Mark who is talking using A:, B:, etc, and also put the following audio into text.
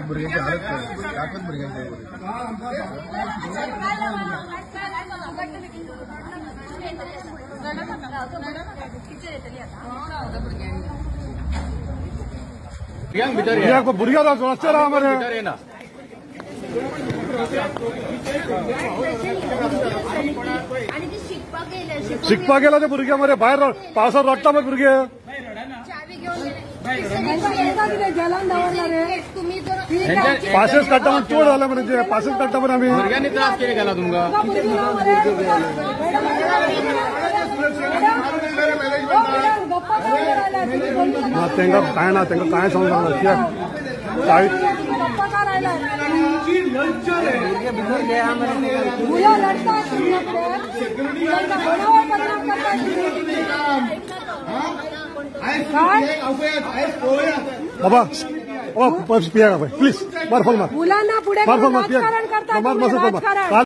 A: भुरग्यांची हालत दाखवत भुरग्यांची
B: भुरग्या रस्त्यार मरे शिकपाक गेला ते भुरगे मरे भायर पावसात रडटा मग भुरगे पासेस काडटा म्हण चोर जाला मरे पासेस काडटा मरे आमी
C: भुरग्यांनी त्रास कितें केला तुमकां
B: ना तांकां कांय ना तांकां कांय सांगूंक ना कित्याक बाबा बाबा पिया प्लीज मार फोन मार
D: मुलांना पुढे
B: मार फोन मार पिया मार.